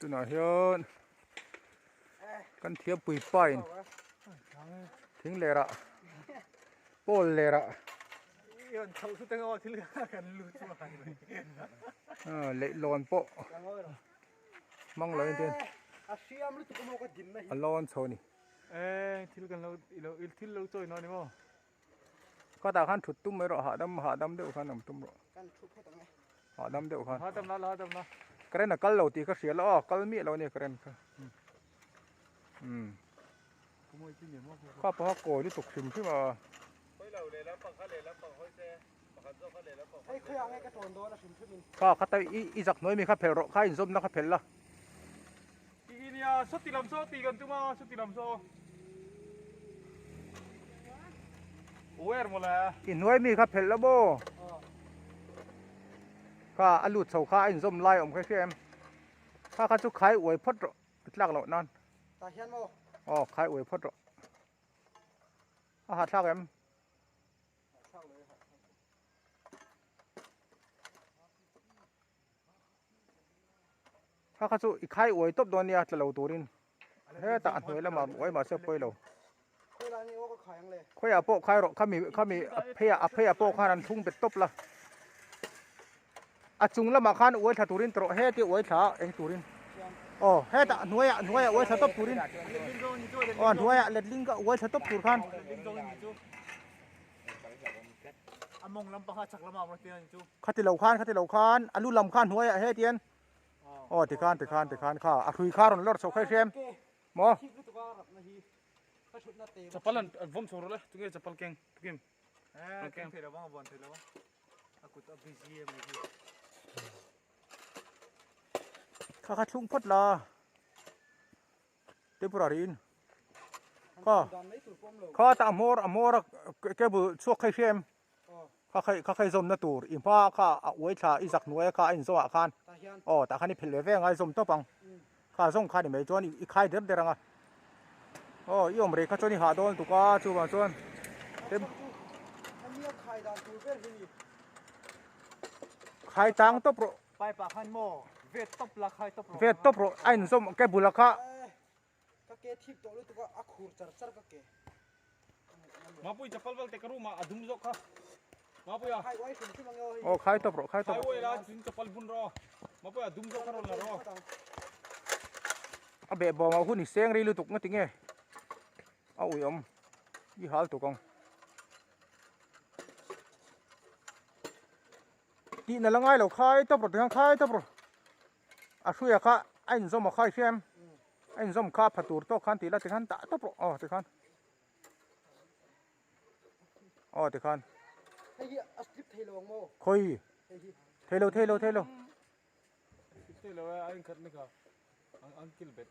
Tunah hian kan thiampui pain thing lerah pawl lerah leihlawn pawh hmang lo in a lawn chho a ni. Khatah khan thut tum mai rawh hahdam hahdam deuh khan awm tum rawh hahdam deuh khan hahdam la hahdam la current a kal lo tih ka hria lo aw kal miah lo a ni current kha umm kha pawh a kawi lutuk hrim hrim a kha kha ta i i zak hnuai mi kha phelh rawh kha inzawmna kha phelh la Nia sawti lam saw tih kan tum a sawti lam saw Where mawle I hnuai mi kha phelh la maw Kha a lut chho kha a inzawm lai awm kha hria em Kha kha chu khai uai phawt rawh a tlak loh nan Tah hian maw Aw khai uai phawt rawh A hahthlak em Kha kha chu i khai uai tawp dawn nia tla lo turin hetah a hnuai lamah uai mahse pawi lo. Khawiah pawh khai rawh khami khami a pheiah a pheiah pawh khan an thlung bet tawp la. A chung lamah khan uai thla turin tawh heti uai thla eng turin. Aw hetah hnuaiah hnuaiah uai thla tawp turin. Aw hnuaiah letling ka uai thla tawp tur khan. Khati lo khan khati lo khan a lu lam khan hnuaiah hetian aw tikhan tikhan tikhan kha a hrui kha rawn lawr chho kha i hria em maw Chapal an vawm chho rawh le tunge chapal keng tukim keng kha kha thlung phawt la Temporary in kha kha tah hmawr a hmawr a cable chhuak kha i hria em kha khai kha khai zawmna tur i hma kha a uai thla i zak hnuai kha a inzawh ah khan aw tah khan i phelh ve ve anga i zawm tawp ang kha zawng kha ni mai chuan i khai der der anga aw i awm rei kha chuan i hah dawn tuk a chuvang chuan khai tang tawp rawh. Pipe ah khan maw vet tawp la khai tawp rawh. Vet tawp rawh a inzawm ke bula kha. Ka ke thip tawh lutuk a a khur char char ka ke. Mapui chapal vel te ka room ah a dum zawk kha. Mapui a. Khai uai hrim hrim ang aw. Aw khai tawp rawh khai tawp rawh. Khai uai la tin chapal bun rawh. Mapui a dum zawk kha rawn la rawh. A behbawm ah hun i seng rei lutuk nga tinge a ui awm i hal tuk ang. Tih na la ngai lo khai tawp rawh tikhan khai tawp rawh a hruia kha a inzawm a kha i hria em a inzawm kha a pha tur tawk khan tih la tikhan tah tawp rawh aw tikhan aw tikhan hei hi a slip thei lo ang maw khawi thei lo thei lo thei lo slip thei lo a inkhat ni kha an kil bet